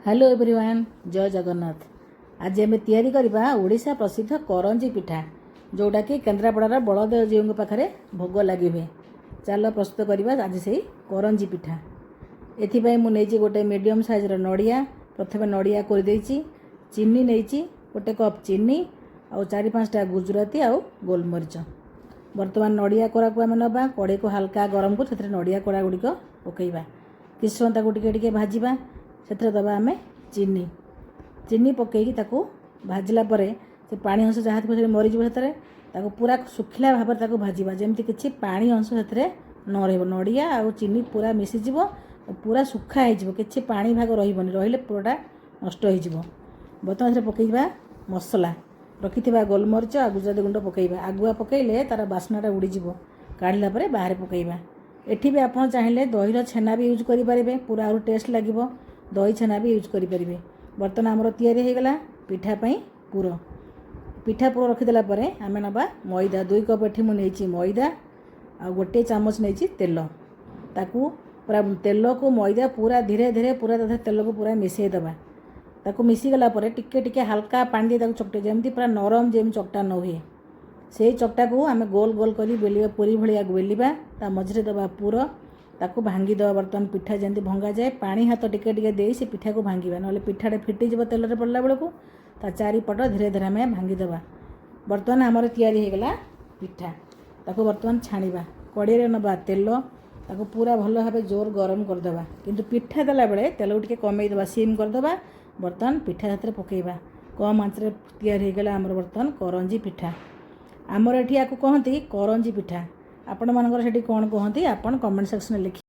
Hello everyone, ଜୟ ଜଗନ୍ନାଥ। ଆଜି ଆମେ ତିଆରି କରିବା ଓଡ଼ିଶା ପ୍ରସିଦ୍ଧ କରଞ୍ଜି ପିଠା, ଯେଉଁଟାକି କେନ୍ଦ୍ରାପଡ଼ାର ବଳଦେବଜୀଉଙ୍କ ପାଖରେ ଭୋଗ ଲାଗି ହୁଏ। ଚାଲ ପ୍ରସ୍ତୁତ କରିବା ଆଜି ସେଇ କରଞ୍ଜି ପିଠା। ଏଥିପାଇଁ ମୁଁ ନେଇଛି ଗୋଟେ ମିଡ଼ିୟମ୍ ସାଇଜ୍ର ନଡ଼ିଆ। ପ୍ରଥମେ ନଡ଼ିଆ କୋରିଦେଇଛି। ଚିନି ନେଇଛି 1 କପ୍ ଚିନି ଆଉ 4-5ଟା ଗୁଜୁରାତି ଆଉ ଗୋଲମରିଚ। ବର୍ତ୍ତମାନ ନଡ଼ିଆ କୋରାକୁ ଆମେ ନେବା। କଡ଼େଇକୁ ହାଲକା ଗରମ କରି ସେଥିରେ ନଡ଼ିଆ କୋରା ଗୁଡ଼ିକ ପକାଇବା। କିଛି ସମୟ ତାକୁ ଟିକେ ଟିକେ ଭାଜିବା। ସେଥିରେ ଦେବା ଆମେ ଚିନି। ଚିନି ପକାଇକି ତାକୁ ଭାଜିଲା ପରେ ସେ ପାଣି ଅଂଶ ଯାହା ଥିବ ସେଠି ମରିଯିବ। ସେଥିରେ ତାକୁ ପୁରା ଶୁଖିଲା ଭାବରେ ତାକୁ ଭାଜିବା, ଯେମିତି କିଛି ପାଣି ଅଂଶ ସେଥିରେ ନ ରହିବ। ନଡ଼ିଆ ଆଉ ଚିନି ପୁରା ମିଶିଯିବ, ପୁରା ଶୁଖା ହେଇଯିବ, କିଛି ପାଣି ଭାଗ ରହିବନି। ରହିଲେ ପୁରଟା ନଷ୍ଟ ହେଇଯିବ। ବର୍ତ୍ତମାନ ସେଥିରେ ପକାଇବା ମସଲା। ରଖିଥିବା ଗୋଲମରିଚ ଆଉ ଗୁଜୁରାତି ଗୁଣ୍ଡ ପକାଇବା। ଆଗୁଆ ପକାଇଲେ ତା'ର ବାସ୍ନାଟା ଉଡ଼ିଯିବ। କାଢ଼ିଲା ପରେ ବାହାରେ ପକାଇବା। ଏଠି ବି ଆପଣ ଚାହିଁଲେ ଦହିର ଛେନା ବି ୟୁଜ୍ କରିପାରିବେ, ପୁରା ଆହୁରି ଟେଷ୍ଟ ଲାଗିବ। ଦହି ଛେନା ବି ୟୁଜ୍ କରିପାରିବେ। ବର୍ତ୍ତମାନ ଆମର ତିଆରି ହେଇଗଲା ପିଠା ପାଇଁ ପୁର। ପିଠା ପୁର ରଖିଦେଲା ପରେ ଆମେ ନେବା ମଇଦା 2 କପ୍। ଏଠି ମୁଁ ନେଇଛି ମଇଦା ଆଉ 1 ଚାମଚ ନେଇଛି ତେଲ। ତାକୁ ପୁରା ତେଲକୁ ମଇଦା ପୁରା ଧୀରେ ଧୀରେ ପୁରା ତା ତେଲକୁ ପୁରା ମିଶାଇ ଦେବା। ତାକୁ ମିଶିଗଲା ପରେ ଟିକେ ଟିକେ ହାଲକା ପାଣି ଦେଇ ତାକୁ ଚକଟି, ଯେମିତି ପୁରା ନରମ ଯେମିତି ଚକଟା ନ ହୁଏ। ସେଇ ଚକଟାକୁ ଆମେ ଗୋଲ ଗୋଲ କରି ବେଲିବା, ପୁରୀ ଭଳିଆ ବେଲିବା। ତା ମଝିରେ ଦେବା ପୁର, ତାକୁ ଭାଙ୍ଗିଦେବା। ବର୍ତ୍ତମାନ ପିଠା ଯେମିତି ଭଙ୍ଗାଯାଏ, ପାଣି ହାତ ଟିକେ ଟିକେ ଦେଇ ସେ ପିଠାକୁ ଭାଙ୍ଗିବା, ନହେଲେ ପିଠାଟା ଫିଟିଯିବ ତେଲରେ ପଡ଼ିଲା ବେଳକୁ। ତା ଚାରିପଟ ଧୀରେ ଧୀରେ ଆମେ ଭାଙ୍ଗିଦେବା। ବର୍ତ୍ତମାନ ଆମର ତିଆରି ହେଇଗଲା ପିଠା। ତାକୁ ବର୍ତ୍ତମାନ ଛାଣିବା। କଡ଼େଇରେ ନେବା ତେଲ, ତାକୁ ପୁରା ଭଲ ଭାବେ ଜୋର ଗରମ କରିଦେବା। କିନ୍ତୁ ପିଠା ଦେଲାବେଳେ ତେଲକୁ ଟିକେ କମେଇ ଦେବା, ସିମ୍ କରିଦେବା। ବର୍ତ୍ତମାନ ପିଠା ସେଥିରେ ପକାଇବା। କମ୍ ଆଞ୍ଚରେ ତିଆରି ହେଇଗଲା ଆମର ବର୍ତ୍ତମାନ କରଞ୍ଜି ପିଠା। ଆମର ଏଠି ୟାକୁ କହନ୍ତି କରଞ୍ଜି ପିଠା। ଆପଣମାନଙ୍କର ସେଠି କ'ଣ କୁହନ୍ତି, ଆପଣ କମେଣ୍ଟ ସେକ୍ସନରେ ଲେଖି